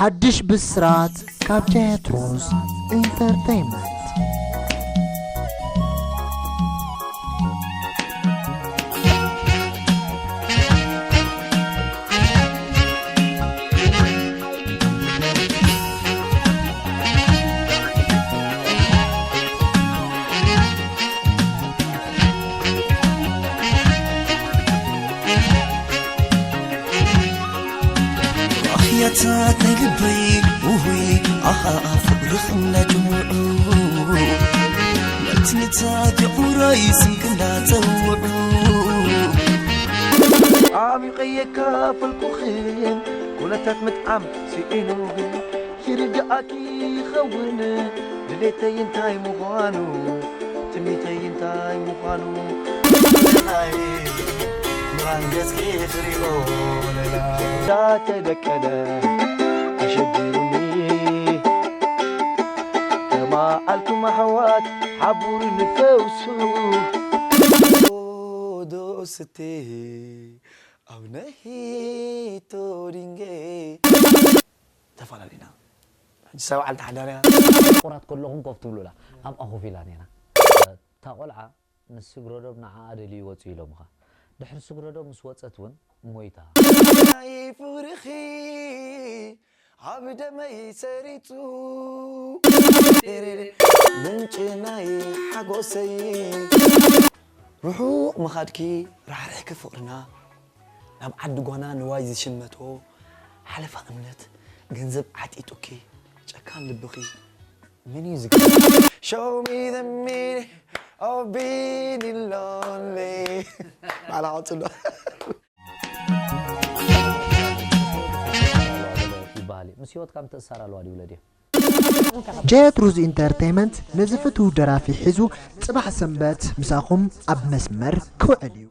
ሓድሽ ብስራት ካብ ቴትሮስ ኢንተርቴይንመንት። ኣኽያታት ናይ ልበይ ውይ ኣሃ ፍቕርኽ እንዳጅምዑ መትንታት የቑራይ ስምክ እንዳጸውዑ ዓሚቐ የካፈልኩኽን ኩነታት ምጥዓም ስኢኑ ግን ይርድኣኪ ይኸውን ድሌተይ እንታይ ምዃኑ ትምኒተይ እንታይ ምዃኑ ናይ ብርሃን ገጽኪ ክሪኦ ሌላ እንዳተደቀነ ኣሸጊሩኒ ከማዓልኩም ኣሕዋት ሓቡር ንፈውሱ ዶ ስቴ ኣብ ነሂቶ ድንጌ ተፈላለና ሕጂ ሰብዓ ልተሓዳርያ ቁራት ከለኹም ኮፍ ትብሉላ ኣብኣ ኮፍ ኢላ ነይራ እታ ቆልዓ ንስግረዶብ ንዓኣ ደልዩ ይወፅእ ኢሎምኻ ድሕሪ ስግረዶብ ምስ ወፀት እውን ሞይታ ናይ ፍቕርኺ ኣብ ደመይ ሰሪጹ ምንጪ ናይ ሓጎሰይ ርሑቕ ምኻድኪ ራሕሪሕኪ ፍቕርና ናብ ዓዲ ጓና ንዋይ ዝሽመቶ ሓለፋ እምነት ገንዘብ ዓጢጡኪ ጨካን ልብኺ መን እዩ ዝገ Show me the meaning of being lonely ባላ ቀጽሎ ይበሃል እዩ ምስ ህይወትካ ምትእሳር ኣለዋ ድዩ ወለድዮ ጀት ሩዝ ኢንተርቴይመንት ንዝፍትው ደራፊ ሒዙ ጽባሕ ሰንበት ምሳኹም ኣብ መስመር ክውዕል እዩ።